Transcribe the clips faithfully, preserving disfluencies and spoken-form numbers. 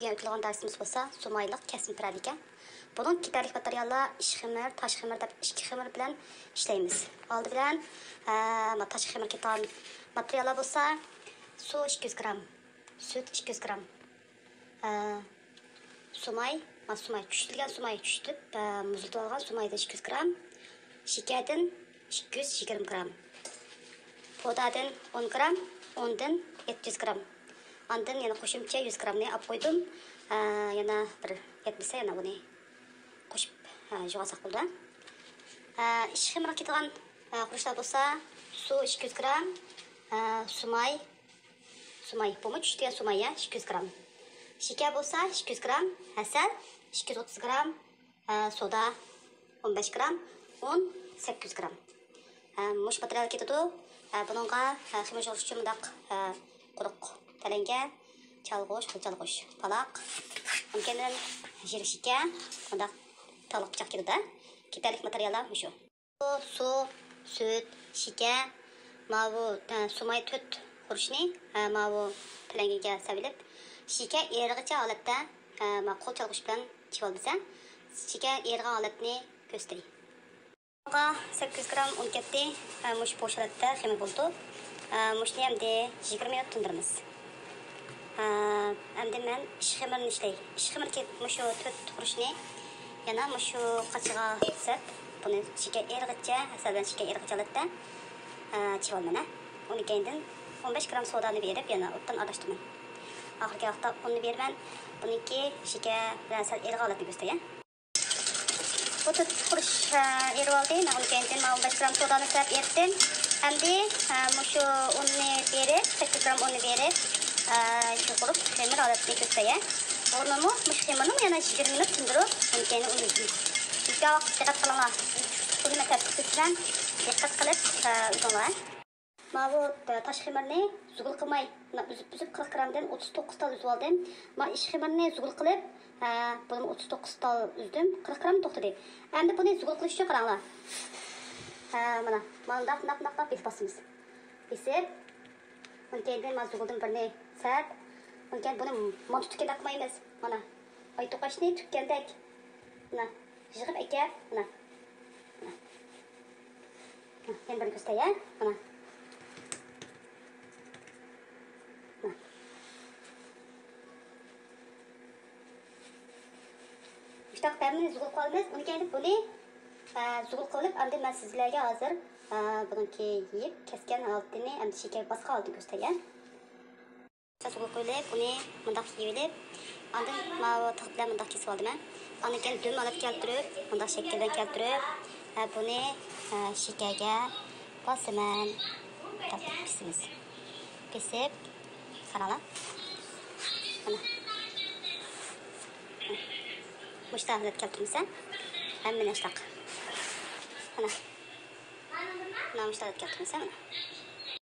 بۈگۈن ئۆتۈلگەن دەرسىمىز بولسا سۇمايلىق كەسمە پىرەدىكەن. بۇنىڭ كېتەرلىك ماتېرىياللار ئىش خېمىر، تاش خېمىر دەپ ئىككى خېمىر بىلەن ئىشلەيمىز. ئالدى بىلەن، ئە، ما تاش خېمىر كېتىدىغان ماتېرىياللار بولسا سۇ ئىككى يۈز گرام، سۈت ئىككى يۈز گرام، ئە، سۇماي، ما سۇماي چۈشتۈرگەن سۇماي چۈشتۈرۈپ، ئە، مۇزلىتىپ ئالغان سۇمايدىن ئىككى يۈز گرام، شېكەردىن ئىككى يۈز يىگىرمە گرام، پودادىن ئون گرام، ئۇندىن يەتتە يۈز گرام. ئاندىن يەنە قوشۇمچە يۈز گرامنى ئاپ قويدۇم. ئە، يەنە بىر يەتمىسە يەنە بۇنى قوشۇپ، ئە، يۇغۇۋالساق بولىدۇ. ئە، ئىش خېمىرىغا كېتىدىغان، ئە، خۇرۇچلار بولسا سۇ ئىككى يۈز گرام، ئە، سۇماي، سۇماي، بۇمۇ چۈشتۈرگەن سۇماي، يا، ئىككى يۈز گرام. شېكەر بولسا ئىككى يۈز گرام، ھەسەل ئىككى يۈز ئوتتۇز گرام، ئە، سودا ئون بەش گرام، ئۇن سەككىز يۈز گرام. ئە، مۇشۇ ماتېرىيال كېتىدۇ. ئە، بۇنىڭغا، ئە، خېمىر يۇغۇرۇش ئۈچۈن مۇنداق، ئە، قۇرۇق تەلەنگە، چالغۇچ، قول چالغۇچ، پالاق، ئۇنىڭ كەينىدىن ژىرە شېكەر، مۇنداق تاغلىق پىچاق كېتىدۇ. كېتەرلىك ماتېرىياللار مۇشۇ. سۇ، سۈت، شېكەر، ماۋۇ، ئە، سۇماي تۆت خۇرۇچنى، ئە، ماۋۇ پىلەڭگىگە سېلىپ، شېكەر ئېرىغىچە ھالەتتە، ئە، ما قول چالغۇچ بىلەن چىۋالمىسا، شېكەر ئېرىغان ھالەتنى كۆرسىتەي. بۇنىڭغا سەككىز يۈز گرام ئۇن كەتتى. ئە، مۇشۇ بوش ھالەتتە خېمىر بولىدۇ. ئە، مۇشۇنى ئەمدى يىگىرمە مىنۇت تىندۇرىمىز. ئە، ئەمدى مەن ئىش خېمىرىنى ئىشلەي. ئىش خېمىرىدىكى مۇشۇ تۆت خۇرۇچنى يەنە مۇشۇ قاچىغا سەپ، بۇنى شېكەر ئېرىغىچە، ھەسەل بىلەن شېكەر ئېرىغىچە ھالەتتە، ئە، چىۋالىمەن. ئۇنى كەينىدىن ئون بەش گرام سودانى بېرىپ، يەنە ئوبدان ئارىلاشتۇرىمەن. ئاخىرقى ۋاقىتتا ئۇننى بېرىمەن. بۇنىڭكى شېكەر بىلەن سەل ئېرىغان ھالەتنى كۆرسىتەي. بۇ تۆت خۇرۇچ، ئە، ئېرىۋالدى. مەن ئۇنى كەينىدىن مانا ئون بەش گرام سودانى سېلىپ ئېرىتتىم. ئەمدى، ئە، مۇشۇ ئۇننى بېرىپ، سەككىز گرام ئۇننى بېرىپ، ئە، يۇغۇرۇپ خېمىر ھالەتنى كۆرسىتەي. ئۇنىمۇ، مۇشۇ خېمىرنىمۇ يەنە يىگىرمە مىنۇت تىندۇرۇپ، ئۇنى كەينىدىن ئۇننى ئۈزىمىز. يۇتقان ۋاقىت دىققەت قىلىڭلار. بۇنى مەن تەرتىپ كۆرسىتىمەن. دىققەت قىلىپ، ئە، ئۈزۈڭلار. ماۋۇ، ئە، تاش خېمىرنى زۇگۇل قىلماي، مانا ئۈزۈپ-ئۈزۈپ قىرىق گرامدىن ئوتتۇز توققۇز تال ئۈزۈۋالدىم. مانا ئىش خېمىرنى زۇگۇل قىلىپ، ئە، بۇنىمۇ ئوتتۇز توققۇز تال ئۈزدۈم. قىرىق گرام توختىدى. ئەمدى بۇنى زۇگۇل قىلىش ئۈچۈن قاراڭلار. ئە، مانا، مانداق، مۇنداق، مۇنداق بېسىپ باسىمىز. بېسىپ، ئۇنىڭ كەينىدىن مانا زۇگۇلدىن بىرنى سەپ، ئۇنىڭ كەينىدىن بۇنى مانتا تۈككەندەك قىلمايمىز. مانا، ئاي توقاچنى تۈككەندەك. مانا، يىغىپ ئەكەپ، مانا. مانا. يەنە بىرنى كۆرسىتەي، ھە؟ مانا. مانا. مۇشۇنداق ھەممىنى زۇغۇل قىلىمىز. ئۇنى كەينىدىن بۇنى، ئە، زۇغۇل قىلىپ، ئاندىن مەن سىزلەرگە ھازىر، ئە، بۇنىڭكى يېيىپ كەسكەن ھالىتىنى، ئەمدى شېكەر باسقان ھالىتىنى كۆرسىتەي، ھە؟ سۇغا قۇيۇلۇپ، بۇنى مۇنداق يېيىۋېلىپ، ئاندىن ماۋۇ تىغ بىلەن مۇنداق كېسىۋالدىم مەن. ئاندىن كېيىن دۈم ھالەتكە كەلتۈرۈپ، مۇنداق شەكىلدە كەلتۈرۈپ، ھە، بۇنى، ھە، شېكەرگە باسىمەن. مۇنداق بېسىمىز. بېسىپ، قاراڭلار. مانا. مۇشۇنداق ھالەتكە كەلتۈرمىسە، ھەممە نەشتاق. مانا. مانا مۇشۇنداق ھالەتكە كەلتۈرمىسە، مانا.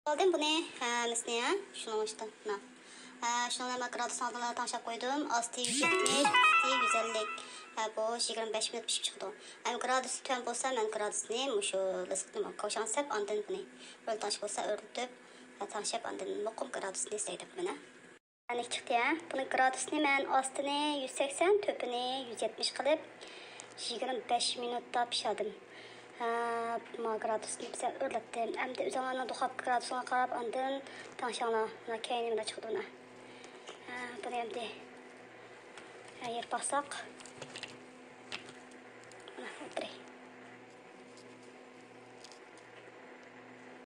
ئالدىم بۇنى ھەممىسىنى، ھە، شۇنىڭ ئۈستىدە، مانا. ھە، شۇنىڭ بىلەن مانا گرادۇسنى ئالدىنلا تەڭشەپ قويدۇم. ئاستى يۈز يەتمىش، ئۈستى يۈز ئەللىك. ھە، بۇ يىگىرمە بەش مىنۇت پىشىپ چىقىدۇ. ھەم گرادۇسى تۆۋەن بولسا، مەن گرادۇسنى مۇشۇ لىسكىنى كاۋشاڭ سەپ، ئاندىن بۇنى ئۆرلىتىڭ بولسا ئۆرلىتىپ، ھە، تەڭشەپ، ئاندىن مۇقىم گرادۇسنى ئىزدەيدۇ بۇنى. ئەنىك چىقتى، ھە؟ بۇنىڭ گرادۇسىنى مەن ئاستىنى يۈز سەكسەن، تۆپىنى يۈز يەتمىش قىلىپ، يىگىرمە بەش مىنۇتتا پىشىردىم. ھە، ما گرادۇسنى بىزە ئۆرلەتتىم. ئەمدى ئۆزۈڭلارنىڭ دۇخوپكا گرادۇسىغا قاراپ، ئاندىن تەڭشەڭلار. مانا كەينى مانا چىقىدۇ، مانا. ھە، بۇنى ئەمدى، ھە، يېرىپ باقساق.